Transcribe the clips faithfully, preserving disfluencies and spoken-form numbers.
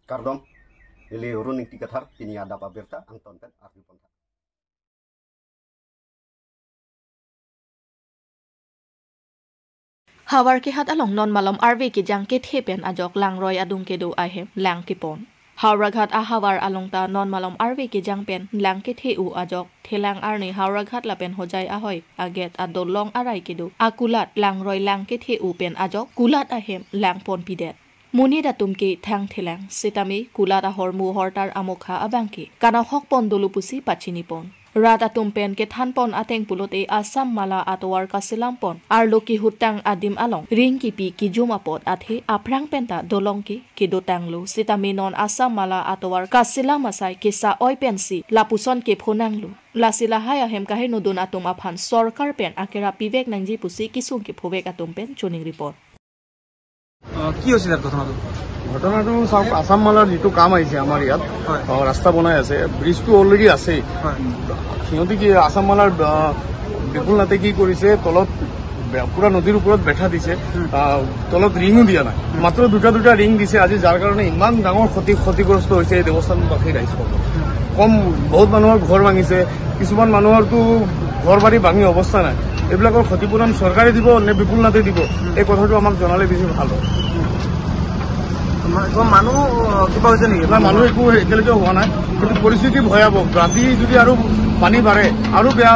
Kardom, neli Arun Ingti Kathar, pini adap abirta angton pen arju pon tha. Howraghat along non malom arve kejang kethe pen ajok langroi adung kedo ahem lang kepon. Howraghat ahavar along ta non malom arve kejang pen lang kethe-o ajok thelang arni Howraghat lapen Hojai ahoi a-gate adolong arai kedo akulat langroi lang kethe-o pen ajok kulat ahem lang ponpidet. Monit atum ke thangthelang, sitame kulat ahormu hortar amokha abang ke kanohok pon dolo pusi pachini pon. Rat atum pen kethan pon ateng pulote Assam Mala atovar kaselam pon, arlo kehutang adim along ring kipi kijum apot athe aphrang penta dolong ke kedotanglo, sitame non Assam Mala atovar kaselam asai kesa-oi pensi lapuson kepho nanglo. Lasi lahai ahem kaheno dun atum aphan sorkar pen akerap pivek nangji pusi kesung kephovek atum pen choningri pon. আহ, কি হৈছিলে ঘটনাটো? ঘটনাটো চাওক, আছাম মালাৰ যিটো কাম আহিছে আমাৰ ইয়াত, হয়। আহ, ৰাস্তা বনাই আছে, ব্ৰিজটো অলৰেডি আছেই। হয়। সিহঁতে কি আছাম মালাৰ, আহ, বিপুল নাথে কি কৰিছে, তলত বে-, পুৰা নদীৰ ওপৰত বেঠা দিছে, হুম। আহ, তলত ৰিঙো দিয়া নাই, হুম। মাত্ৰ দুটা দুটা ৰিং দিছে আজি, যাৰ কাৰণে ইমান ডাঙৰ ক্ষতি, ক্ষতিগ্ৰস্ত হৈছে এই দেৱস্থানবাসী ৰাইজসকল। হুম। কম, বহুত মানুহৰ ঘৰ ভাঙিছে, কিছুমান মানুহৰতো ঘৰ বাৰী ভাঙি অৱস্থা নাই। এইবিলাকৰ ক্ষতিপূৰণ চৰকাৰে দিব নে বিপুল নাথে দিব, এই কথাটো আমাক জনালে বেছি ভাল হয়। তোমাৰ, তোমাৰ মানুহ, আহ, কিবা হৈছে নেকি? নাই, মানুহ একো এতিয়ালৈকে হোৱা নাই, কিন্তু পৰিস্থিতি ভয়াৱহ। ৰাতি যদি আৰু পানী বাঢ়ে, আৰু বেয়া,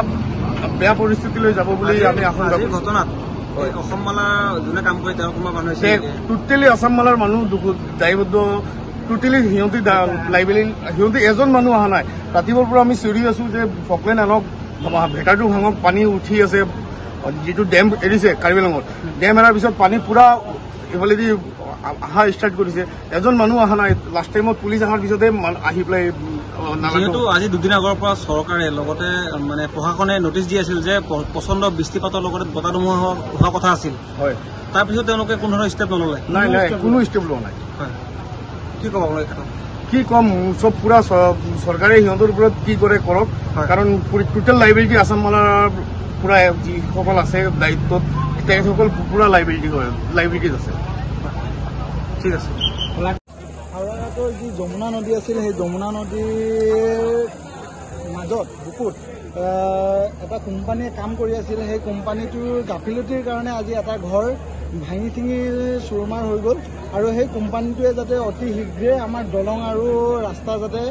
বেয়া পৰিস্থিতিলৈ যাব বুলি আজিৰ, আমি আশংকা আজিৰ কৰিছোঁ। ঘটনাত হয়। এই অসম মালা যোনে কাম কৰে, তেওঁৰ কোনোবা মানুহ হৈছে তে নেকি? টোটেলি আছাম মালাৰ মানুহ দুখ-, দায়বদ্ধ। টোটেলি সিহঁতি দা-, লাইবিলিটি, সিহঁতি এজন মানুহ অহা নাই। ৰাতিপুৱাৰ পৰা আমি চিঞৰি আছো যে ফকলেন আনক, ভেটাৰটো ভাঙক, পানী উঠি আছে। যিটো ডেম এৰিছে কাৰ্বি আংলঙত, ডেম এৰাৰ পিছত পানী পুৰা এইফালেদি আ-, অহা ষ্টাৰ্ট কৰিছে। এজন মানুহ অহা নাই। লাষ্ট টাইমত পুলিচ অহাৰ পিছতে মান-, আহি পেলাই, উম, নালাটো যিহেতু আজি দুদিন আগৰ পৰা চৰকাৰে লগতে, মানে, প্ৰশাসনে নটিচ দি আছিল যে প-, প্ৰচণ্ড বৃষ্টিপাতৰ লগতে বতাহ ধুমুহা হোৱা, হোৱা কথা আছিল। হয়। তাৰ পিছত তেওঁলোকে কোনো ধৰণৰ ষ্টেপ নল'লে? নাই, নাই, কোনো ষ্টেপ লোৱা নাই। হয়। কি ক'ব আপোনালোকে এই ক্ষেত্ৰত? কি ক'ম, চব পুৰা চ-, চৰকাৰে সিহঁতৰ ওপৰত কি কৰে কৰক, হয়। কাৰণ পুৰি-, টোটেল লাইবিলিটি আছাম মালাৰ পুৰা যিসকল আছে দায়িত্বত, তেখেতসকল পুৰা লাইবিলিটি হয়, লাইবিলিটিত আছে। ঠিক আছে। হাওৰাঘাটৰ যি যমুনা নদী আছিল, সেই যমুনা নদীৰ মাজত বুকুত, আহ, এটা কোম্পানীয়ে কাম কৰি আছিল। সেই কোম্পানীটোৰ গাফিলতিৰ কাৰণে আজি এটা ঘৰ ভাঙি চিঙি চুৰমাৰ হৈ গ'ল। আৰু সেই কোম্পানীটোৱে যাতে অতি শীঘ্ৰে আমাৰ দলং আৰু ৰাস্তা যাতে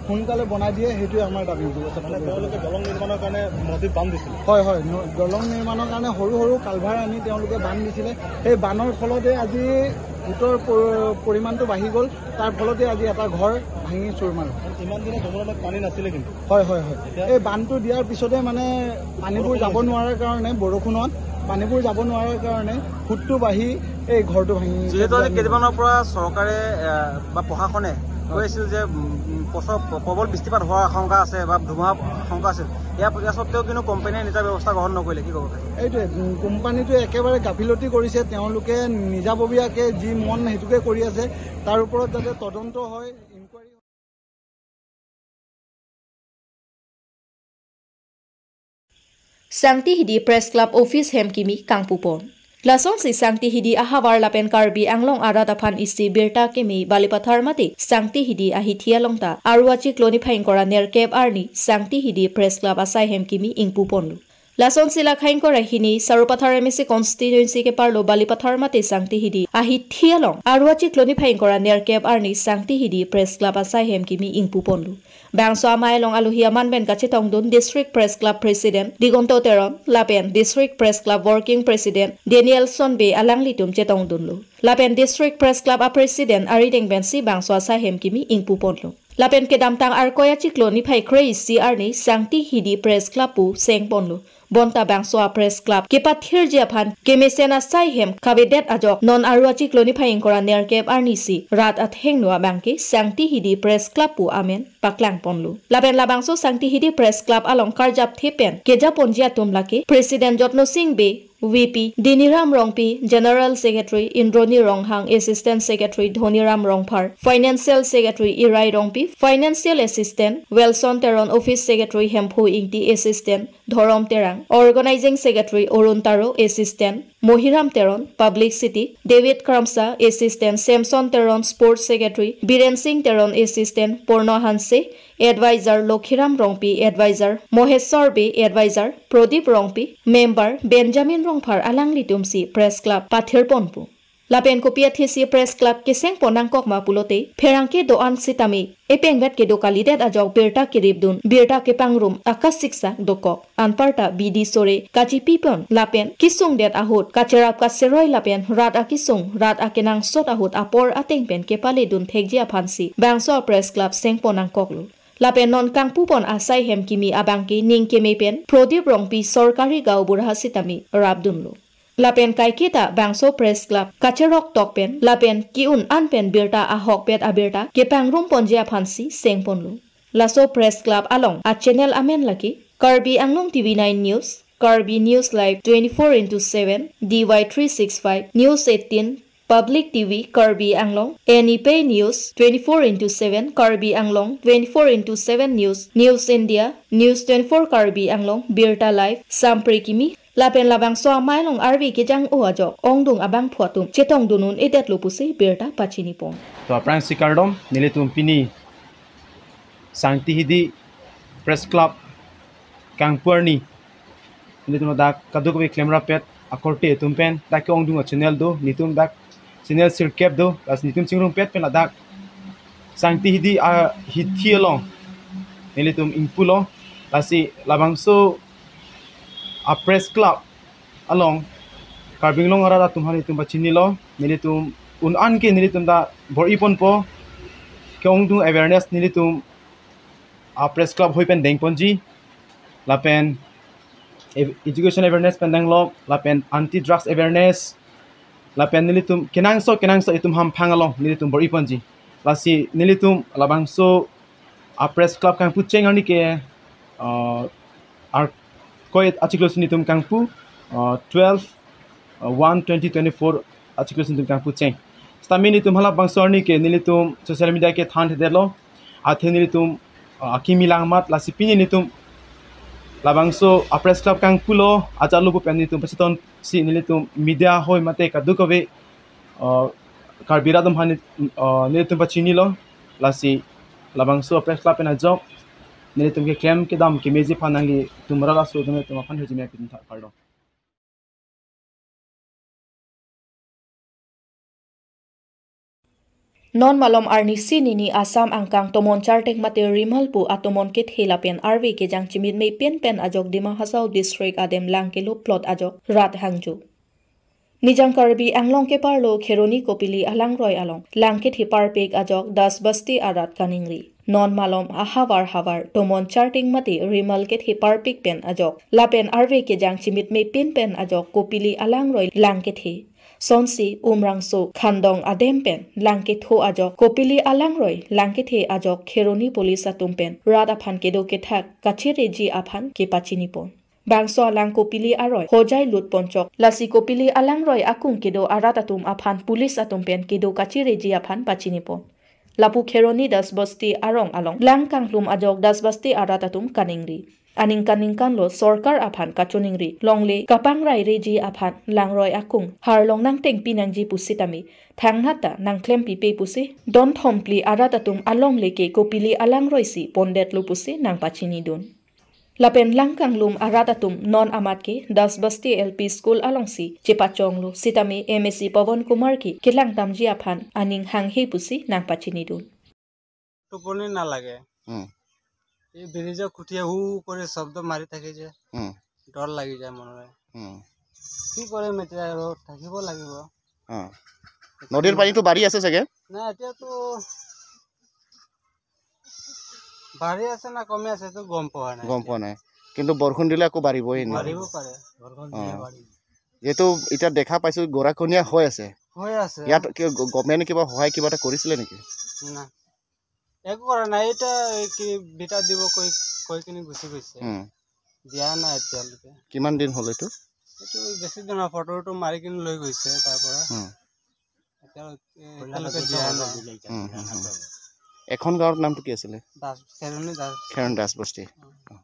সোনকালে বনাই দিয়ে, সেইটোৱে আমাৰ দাবী। মানে তেওঁলোকে দলং নিৰ্মাণৰ কাৰণে নদীত বান্ধ দিছিল? হয়, হয়, ন-, দলং নিৰ্মাণৰ কাৰণে সৰু সৰু কালভাৰ আনি তেওঁলোকে বান্ধ দিছিলে। সেই বান্ধৰ ফলতে আজি সোঁতৰ প-, পৰিমাণটো বাঢ়ি গ'ল। তাৰ ফলতে আজি এটা ঘৰ ভাঙি চুৰমাৰ। ইমান দিনে যমুনা নদীত পানী নাছিলে কিন্তু? হয়, হয়, হয়। এতিয়া? এই বান্ধটো দিয়াৰ পিছতে, মানে, পানীবোৰ বৰষুণ যাব হৈছে। নোৱাৰাৰ কাৰণে, বৰষুণত পানীবোৰ যাব নোৱাৰাৰ কাৰণে সোঁতটো বাঢ়ি এই ঘৰটো ভাঙি যিহেতু আজি পেলাই। কেইদিনমানৰ পৰা চৰকাৰে, এ, বা প্ৰশাসনে কৈ আছিল যে, উম, উম, প্ৰচ-, প্ৰবল বৃষ্টিপাত হোৱাৰ আশংকা আছে বা ধুমুহা আশংকা আছিল, ইয়াৰ, ইয়াৰ স্বত্বেও কিন্তু কোম্পানীয়ে নিজা ব্যৱস্থা গ্ৰহণ নকৰিলে, কি ক'ব? এইটোৱে, উম, কোম্পানীটোৱে একেবাৰে গাফিলতি কৰিছে। তেওঁলোকে নিজাববীয়াকে যি মন সেইটোকে কৰি আছে। তাৰ ওপৰত যাতে তদন্ত হয়, ইনকুৱাৰী হয়। Sangti Hidi Press Club Office hem kimi kangpupon. Lasonsi Sangti Hidi ahavar lapen Karbi Anglong arat aphan isi birta kimi Balipathar mate Sangti Hidi ahithi along ta Aru achiklo niphai ingkoi ra nerkep arni Sangti Hidi Press Club asai hem kimi ingpuponlo. Lasonsi la khang ingkoi ra hini Sarupathar M A C constituency keparlo Balipathar mate Sangti Hidi ahithi along Aru achiklo niphai ingkoi ra nerkep arni Sangti Hidi Press Club asai hem kimi ingpuponlo. Bangso amei along alohi aman pen kachetongdun District Press Club President Digonto Teron lapen District Press Club Working President Danielson Bey alanglitum chetongdunlo. Lapen District Press Club a President arideng pensi bangso asai hem kimi ingpuponlo. Lapen kedamtang Arkoi achiklo niphai kre-isi arni Sangti Hidi Press Club pu sengponlo. Bonta bangso a Press Club kepathirji aphan kemesen asai hem kavedet ajok non Aru achiklo niphai ingkoi ra nerkep arnisi rat athengno abangke Sangti Hidi Press Club pu amen paklangponlo. Lapen labangso Sangti Hidi Press Club along karjapthe pen kejaponji atum lake President Jotno Sing Bey, V P, Diniram Rongpi, General Secretary, Indroni Ronghang, Assistant Secretary, Dhoniram Rongphar, Financial Secretary, Irai Rongpi, Financial Assistant, Wilson Teron, Office Secretary, Hemphu Ingti, Assistant, Dhorom Terang, Organizing Secretary, Arun Taro, Assistant, Mohiram Teron, Publicity, David Kramsa, Assistant, Samson Teron, Sports Secretary, Biren Singh Teron, Assistant, Porno Hanse, Advisor, Lokhiram Rongpi, Advisor, Mohesor Bey, Advisor, Prodip Rongpi, Member, Benjamin Rongphar alanglitumsi Press Club pathirponpo. Lapen kopi athesi Press Club kesengpon nangkokma pulote, pherangke do-an sitame epengvet kedo kalidet ajok birta keripdun, birta kepangrum akasiksak dokok. Anparta bidi sore kachipipon lapen kesungdet ahut kacherap kaseroi lapen rat akesung, rat akenangsot ahut apor ateng pen kepaledun thekji aphansi bangso Press Club sengpon nangkoklo. Lapen non kangpupon asai hem kimi abangke ning keme pen Prodip Rongpi Sorkari Gaonbura sitame rapdunlo. Lapen kaiketa bangso Press Club kacherok tok pen lapen ki-un an pen birta ahokpet abirta kepangrum ponji aphansi sengponlo. Laso Press Club along a channel amen lake Karbi Anglong T V nine News, Karbi News Live twenty-four into seven, D Y three six five, News eighteen, Public T V Karbi Anglong, Anipay News twenty-four into seven, Karbi Anglong twenty-four into seven News, News India, News twenty-four Karbi Anglong, Birta Live, Sampre Kimi, lapen labangso amei along arve kejang-o ajok ongdung abangphu atum chetongdun un-edetlo pusi birta pachinipon. To aphrangsi kardom, nelitum pini Sangti Hidi Press Club kangpu arni nelitum dak kadokave klemrapet akorte atum pen dak ke-ongdung a channel do, nelitum dak channel sirkep do, lasi nelitum chingrumpet pen ladak Sangti Hidi ahithi along nelitum ingpulo, lasi labangso a Press Club along Karbi Anglong arat atum aphan nelitum pachinilo, nelitum un-an ke nelitum dak bor-iponpo, ke-ongdung awareness nelitum a Press Club hoi pen dengponji, lapen ev-, education awareness pen denglo, lapen anti drugs awareness, lapen nelitum kenangsot kenangsot itum hamphang along nelitum bor-iponji. Lasi nelitum labangso a Press Club kangpucheng arni ke, uh, ar koi achiklo si nelitum kangpu, uh, twelve, uh, one twenty twenty-four achiklo si nelitum kangpucheng. Sitame nelitum halabangso arni ke nelitum social media ke thanthedetlo. Athe nelitum, uh, akimi langmat, lasi pini nelitum labangso a Press Club kangpulo, ajat lo pu pen nelitum pachitonsi nelitum media hoi mate kadokave, uh, Karbi rat atum aphan, uh, nelitum pachinilo, lasi labangso Press Club pen ajok nelitum keklem kedam kemeji aphan nanglitum rat aso atum aphan hejime apin tha kardom. Non malom arnisi nini Assam angkang tomon charteng mate rimal pu atomon kethe lapen arve kejang chimitme pin pen ajok Dima Hasao district adem lang keloplot ajok rat hangjo. Nijang Karbi Anglong keparlo Kheroni Kopili alangroi along lang kethe parpik ajok Das Basti arat kaningri. Non malom ahavar havar tomon charteng mate rimal kethe parpik pen ajok lapen arve kejang chimitme pin pen ajok Kopili alangroi lang kethe. Sonsi Umrangso Khandong adem pen lang ketho ajok Kopili alangroi lang kethe ajok Kheroni police atum pen rat aphan kedo kethak kachireji aphan kepachinipon. Bangso alang Kopili aroi hojai lutponchok, lasi Kopili alangroi akung kedo arat atum aphan police atum pen kedo kachireji aphan pachinipon. Lapu Kheroni Das Basti arong along lang kanglum ajok Das Basti arat atum kaningri. Aningkan ningkanlo sorkar aphan kachoningri longle kapangraireji aphan langroi akung harlong nangtengpi nangji pusitame thangnat ta nangklempipe pusi don thom phli arat atum alongle ke Kopili alangroi si pondetlo pusi nangpachinidun. Lapen lang kanglum arat atum non amat ke Das Basti L P School alongsi chepachonglo sitame M A C Pawan Kumar ke kelangdamji aphan aning hanghe pusi nangpachinidun. টোপনি নালাগে। হুম। এই ব্ৰিজৰ খুঁটিয়ে হু হু কৰি শব্দ মাৰি থাকে যে, হুম। ডৰ লাগি যায় মনলৈ। হুম। কি কৰিম এতিয়া আৰু, থাকিব লাগিব। অ। নদীৰ পানীটো বাঢ়ি আছে চাগে? নাই, এতিয়াতো বাঢ়ি আছে না কমি আছে, এইটো গম পোৱা নাই। গম পোৱা নাই। কিন্তু বৰষুণ দিলে আকৌ বাঢ়িবই ন? বাঢ়িব পাৰে। বৰষুণ দিলে অ। বাঢ়িব। যিহেতু এতিয়া দেখা পাইছো গৰাখহনীয়া হৈ আছে। হৈ আছে। ইয়াত কি গ-, গভৰ্ণমেণ্টে কিবা সহায় কিবা এটা কৰিছিলে নেকি? না। একো কৰা নাই। এতিয়া এই কি বিটা দিব কৈ, কৈ কিনে গুচি গৈছে। উম। দিয়া নাই এতিয়ালৈকে। কিমান দিন হ'ল এইটো? এইটো বেছি দিন হোৱা, ফটোটো মাৰি কিনে লৈ গৈছে তাৰ পৰা। উম। এতিয়া, এ, এতিয়ালৈকে দিয়া নাই। উম, উম, উম। এখন গাঁৱৰ নামটো কি আছিলে? দাস, খেৰণি দাস। খেৰণি দাস বস্তি। উম। অ।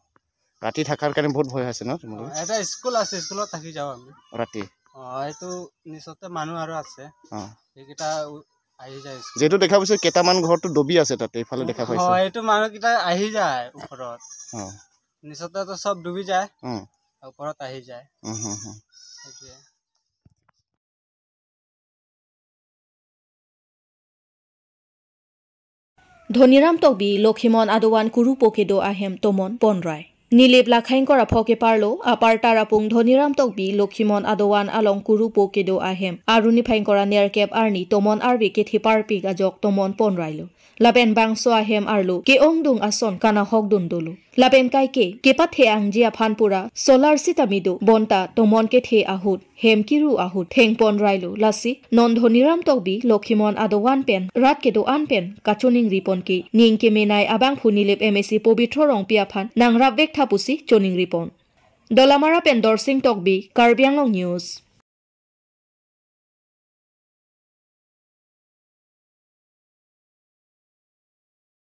ৰাতি থাকাৰ কাৰণে বহুত ভয় হৈছে ন তোমালোকৰ? অ, এটা স্কুল আছে, স্কুলত থাকি যাওঁ আমি। ৰাতি? অ, এইটো নিচতে মানুহ আৰু আছে। অ। সেইকেইটা উ-, আহি যায় স্কুল। যিহেতু দেখা পাইছো কেইটামান ঘৰতো ডুবি আছে তাতে, এইফালে দেখা পাইছো। অ, এইটো মানুহকেইটা আহি যায় ওপৰত। অ। নিচতেতো চব ডুবি যায়। উম। ওপৰত আহি যায়। উম, হুম, হুম। সেইটোৱে। Dhoniram Tokbi Lokhimon adovan kurupo kedo ahem tomon ponrai. Nilip Lakhaingkor aphok keparlo, apar Tarapung Dhoniram Tokbi Lokhimon adovan along kurupo kedo ahem aruni Phaingkor anerkep arni tomon arve kethe parpik ajok tomon ponrailo. Lapen bangso ahem arlo ke-ongdung ason kanahokdun dolo. Lapen kaike kepathe angji aphan pura solar sitame do, bonta tomon kethe ahut, hem kiru ahut thengponrailo. Lasi non Dhoniram Tokbi Lokhimon adovan pen rat kedo-an pen kachoningripon ke ning kemenei abangphu Nilip M A C Pobitro Rongpi aphan nangrapvek tha pusi choningripon. Dolamara pen Dorsing Tokbi, Karbi Anglong News.